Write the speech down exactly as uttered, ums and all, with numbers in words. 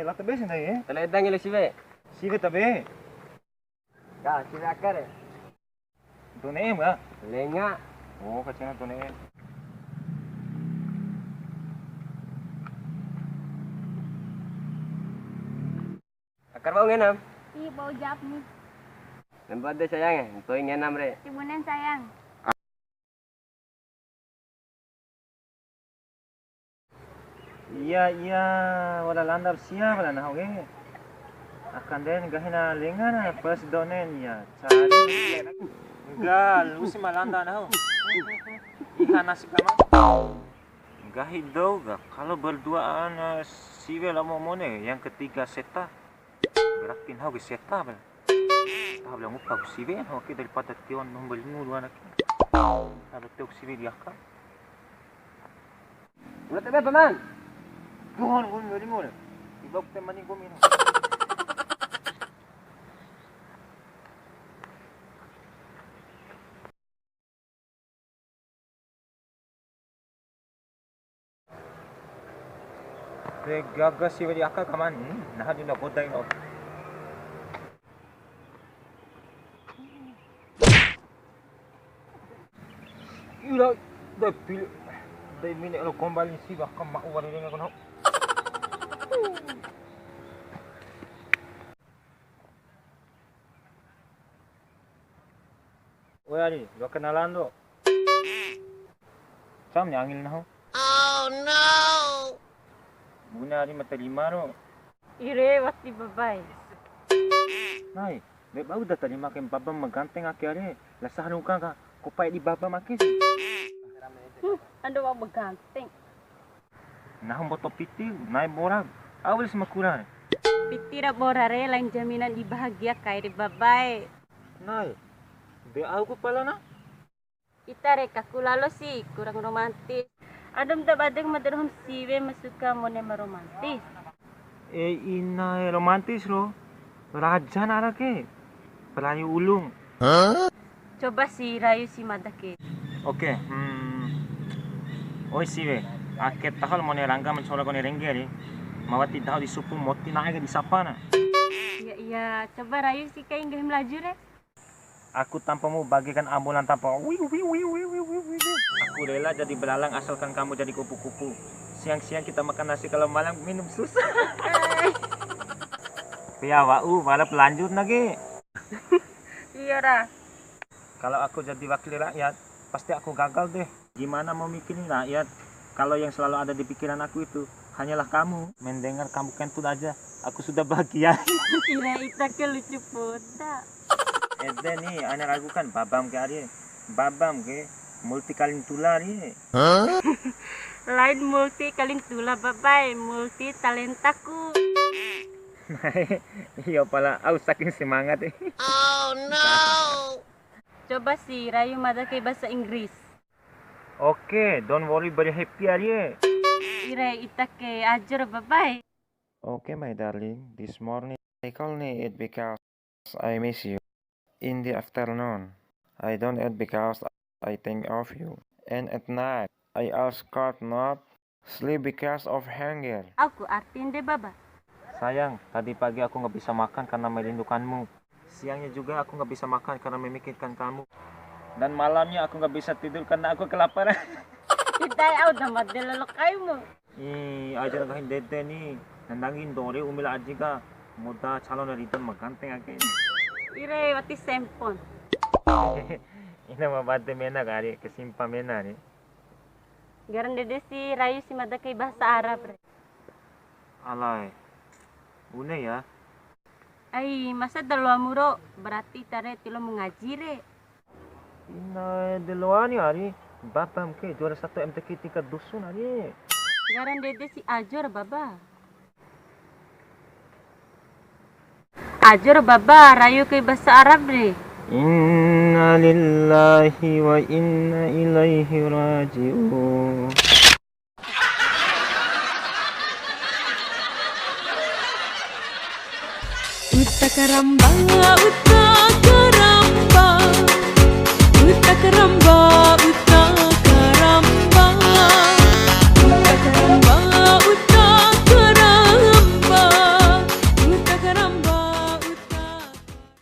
La tabe si ndai, eh? Tala edang ele siwe. Siwe tabe. Ka, siwe akar, eh? Dou ne'e ka? Lenga. Oh, kacena dou ne'e. Akar bau ngenam? Ih, bau jap nih. Lembo ade sayang, eh. Ntoi ngenam re. Tibunen sayang. Iya, iya, wala landap sia wala nahu ke. Akan den gahina lenga na pas donen ya. Cari. Enggak, lu si ma landa nahu. Ikan nasi kamar. Nggahi dou ka, kalau berduaan, eh, siwe labo mone, yang ketiga seta. Berarti nahu ke seta, bel. Taho bela ngupa ku siwe, nahu ke daripada tion nomor lima dua anak. Ada tio siwe di aka. Udah tebe, Paman. Tuhan, gue mau lima. Ibak temani gue minum. De gaga siwe di aka kaman. Hmm, naha di na poda ino. Ira, de pil, de mine lo kombali si bakam mau wari dengan kono. Oe ari, dua kenalan do. Cam ni angin nahu. Oh no. Bune ari ma tarima ro. Ire wati babai. Nai, be bau da tarima ke baba ma ganteng ake are. La sahrungka ka, ko pai di baba ma ake si. Hmm, ando baba ganteng. Nahu mboto piti, na'e bora, au wali si ma kura re. Piti ra bora re, lain jaminan di bahagia kai re babae. Nai, de au ku pala na? Ita re kaku lalo si, kurang romantis. Adem ta badek ma dohom siwe ma suka mone ma romantis. E ina e, romantis ro. Raja na ara ke. Pelayu ulung. Coba si rayu si mada ke. Oke, hmm. Oi siwe, ake taho la mone rangga ma ncola kone rengge ari. Ma wati dahu di supu moti na'e ke di sapa na. Iya, iya, coba rayu si kai nggahi Melaju re. Aku tanpamu bagaikan ambulan tanpa wiu, wiu, wiu. Aku rela jadi belalang asalkan kamu jadi kupu-kupu. Siang-siang kita makan nasi, kalau malam minum susu. Pea wa'u, balap lanjut na ke. Iya ra. Kalau aku jadi wakil rakyat, pasti aku gagal deh. Gimana mau mikirin rakyat kalau yang selalu ada di pikiran aku itu hanyalah kamu? Mendengar kamu kentut aja, aku sudah bahagia. Ira ita ke lucu poda. Ede ni, ana ragu kan babam ke ari. Babam ke multi kalintula ari. Lain multi kalintula babae, multi talentaku. Iyo pala, au saking semangat. Oh no. Coba si rayu mada kai bahasa Inggris. Oke, don't worry, very happy arie. Ire ita ke ajur babae. Okay, my darling, this morning I call ni eat because I miss you. In the afternoon, I don't eat because I think of you. And at night, I also could not sleep because of hunger. Aku artin de baba. Sayang, tadi pagi aku nggak bisa makan karena merindukanmu. Siangnya juga aku nggak bisa makan karena memikirkan kamu. Dan malamnya aku nggak bisa tidur karena aku kelaparan. Ita au da made lalo kaimu. Ih, ajar nggahi ndede ni. Nandangi ndore umi la aji ka. Moda calon rida ma ganteng ake. Ire wati sempon. Ina ma bade mena kari, kesimpa mena ni. Ngara ndede si rayu si mada kai bahasa Arab re. Alai. Bune ya. Ai, masa da loamu ro, berarti ita re tiloamu ngaji re. Ina de loa ni ari, bapam ke juara satu M T Q tingkat dusun ari. Ngara ndede si ajur baba. Ajur baba, rayu kai bahasa Arab re. Inna lillahi wa inna ilaihi raji'un. Uta karamba, uta